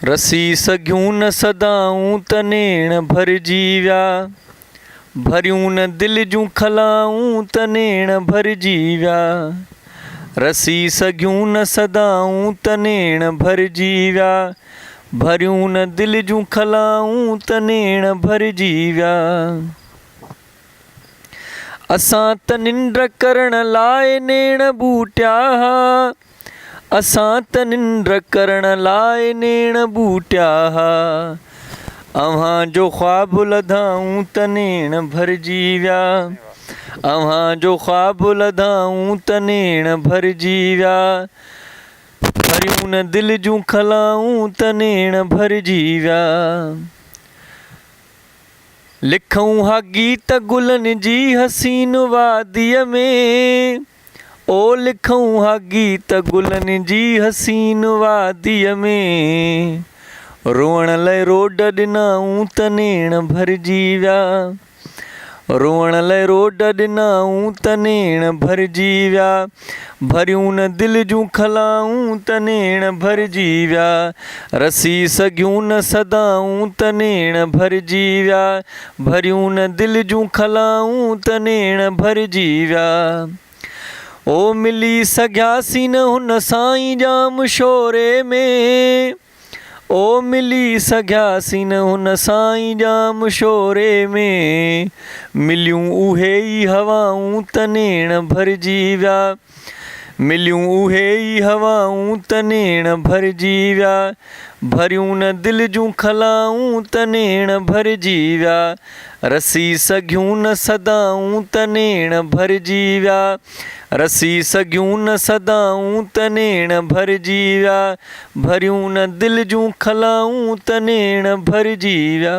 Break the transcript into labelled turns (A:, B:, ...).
A: رسي سگهيون نه صدائون ته نيڻ ڀرجي ويا. ڀريون نه دل جون خلائون ته نيڻ ڀرجي ويا. رسي سگهيون نه صدائون ته نيڻ ڀرجي ويا. ڀريون نه دل جون خلائون ته نيڻ ڀرجي ويا. اسان ته ننڊ ڪرڻ لاء نيڻ ٻوٽيا ها. اسان ته ننڊ ڪرڻ لاء نيڻ ٻوٽيا ها. اوهان جو خواب لڌائون ته نيڻ ڀرجي ويا. اوهان جو خواب لڌائون ته نيڻ ڀرجي ويا. ڀريون نه دل جون خلائون ته نيڻ ڀرجي ويا. لکون ها گيت گلن جي حسين واديء ۾. او لکون ها گيت گلن جي حسين واديء ۾. روئڻ لئه روڊ ڏنائون ته نيڻ ڀرجي ويا. روئڻ لئه روڊ ڏنائون ته نيڻ ڀرجي ويا. ڀريون نه دل جون خلائون ته نيڻ ڀرجي ويا. رسي سگهيون نه صدائون ته نيڻ ڀرجي ويا. ڀريون نه دل جون خلائون ته نيڻ ڀرجي ويا. او ملي سگهياسين نه هن سائين ڄام شوري ۾. او ملي سگهياسين نه هن سائين ڄام شوري ۾. مليون اهي ئي هوائون ته نيڻ ڀرجي ويا. مليون اهي ئي هوائون ته نيڻ ڀرجي ويا. ڀريون نه دل جون خلائون ته نيڻ ڀرجي ويا. رسي سگهيون نه صدائون ته نيڻ ڀرجي ويا. رسي سگهيون نه صدائون ته نيڻ ڀرجي ويا. ڀريون نه دل جون خلائون ته نيڻ ڀرجي ويا.